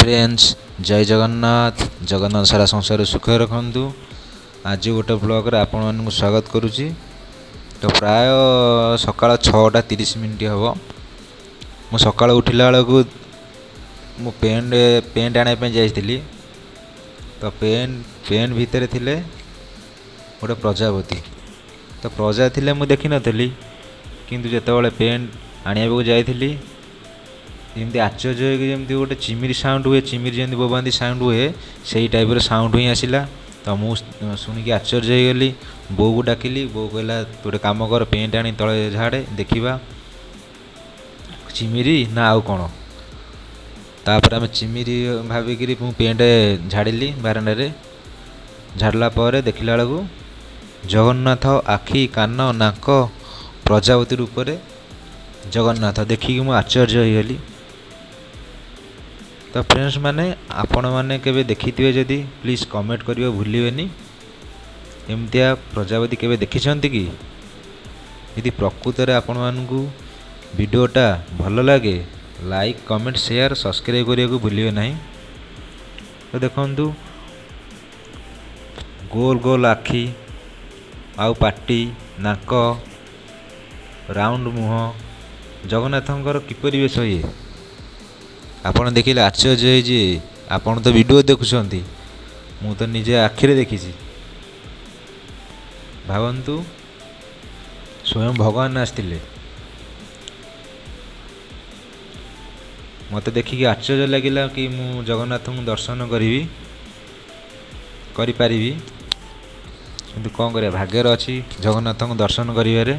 Friends, ଜୟ ଜଗନ୍ନାଥ। ଜଗନ୍ନାଥ ସାରା ସଂସାର ସୁଖରେ ରଖନ୍ତୁ। ଆଜି ଗୋଟେ ବ୍ଲଗ୍ରେ ଆପଣମାନଙ୍କୁ ସ୍ୱାଗତ କରୁଛି। ତ ପ୍ରାୟ ସକାଳ 6ଟା 30 ମିନିଟ୍ ହେବ, ମୁଁ ସକାଳୁ ଉଠିଲା ବେଳକୁ ମୁଁ ପ୍ୟାଣ୍ଟ ଆଣିବା ପାଇଁ ଯାଇଥିଲି। ତ ପ୍ୟାଣ୍ଟ ଭିତରେ ଥିଲେ ଗୋଟେ ପ୍ରଜାପତି। ତ ପ୍ରଜା ଥିଲେ ମୁଁ ଦେଖିନଥିଲି, କିନ୍ତୁ ଯେତେବେଳେ ପ୍ୟାଣ୍ଟ ଆଣିବାକୁ ଯାଇଥିଲି, ଏମିତି ଆଶ୍ଚର୍ଯ୍ୟ ହେଇକି, ଯେମିତି ଗୋଟେ ଚିମିରି ସାଉଣ୍ଡ ହୁଏ, ଚିମିରି ଯେମିତି ବୋବାନ୍ତି ସାଉଣ୍ଡ ହୁଏ, ସେଇ ଟାଇପ୍ର ସାଉଣ୍ଡ ହିଁ ଆସିଲା। ତ ମୁଁ ଶୁଣିକି ଆଶ୍ଚର୍ଯ୍ୟ ହେଇଗଲି। ବୋଉକୁ ଡାକିଲି। ବୋଉ କହିଲା, ତୁ ଗୋଟେ କାମ କର, ପ୍ୟାଣ୍ଟ ଆଣି ତଳେ ଝାଡ଼େ, ଦେଖିବା ଚିମିରି ନା ଆଉ କ'ଣ। ତାପରେ ଆମେ ଚିମିରି ଭାବିକିରି ମୁଁ ପ୍ୟାଣ୍ଟ ଝାଡ଼ିଲି ବାରଣ୍ଡାରେ। ଝାଡ଼ିଲା ପରେ ଦେଖିଲା ବେଳକୁ ଜଗନ୍ନାଥ, ଆଖି, କାନ, ନାକ, ପ୍ରଜାପତି ରୂପରେ ଜଗନ୍ନାଥ ଦେଖିକି ମୁଁ ଆଶ୍ଚର୍ଯ୍ୟ ହେଇଗଲି। ତ ଫ୍ରେଣ୍ଡସ୍ ମାନେ, ଆପଣମାନେ କେବେ ଦେଖିଥିବେ ଯଦି ପ୍ଲିଜ୍ କମେଣ୍ଟ କରିବା ଭୁଲିବେନି। ଏମିତିଆ ପ୍ରଜାପତି କେବେ ଦେଖିଛନ୍ତି କି? ଯଦି ପ୍ରକୃତରେ ଆପଣମାନଙ୍କୁ ଭିଡ଼ିଓଟା ଭଲ ଲାଗେ, ଲାଇକ୍, କମେଣ୍ଟ, ସେୟାର, ସବସ୍କ୍ରାଇବ୍ କରିବାକୁ ଭୁଲିବେ ନାହିଁ। ତ ଦେଖନ୍ତୁ, ଗୋଲ ଗୋଲ ଆଖି ଆଉ ପାଟି, ନାକ, ରାଉଣ୍ଡ ମୁହଁ, ଜଗନ୍ନାଥଙ୍କର କିପରି ବେଶ ଇଏ, ଆପଣ ଦେଖିଲେ ଆଶ୍ଚର୍ଯ୍ୟ ହେଇଯିବେ। ଆପଣ ତ ଭିଡ଼ିଓ ଦେଖୁଛନ୍ତି, ମୁଁ ତ ନିଜେ ଆଖିରେ ଦେଖିଛି। ଭାବନ୍ତୁ, ସ୍ୱୟଂ ଭଗବାନ ଆସିଥିଲେ। ମୋତେ ଦେଖିକି ଆଶ୍ଚର୍ଯ୍ୟ ଲାଗିଲା କି ମୁଁ ଜଗନ୍ନାଥଙ୍କୁ ଦର୍ଶନ କରିପାରିବି। କିନ୍ତୁ କ'ଣ କରିବା, ଭାଗ୍ୟରେ ଅଛି ଜଗନ୍ନାଥଙ୍କୁ ଦର୍ଶନ କରିବାରେ।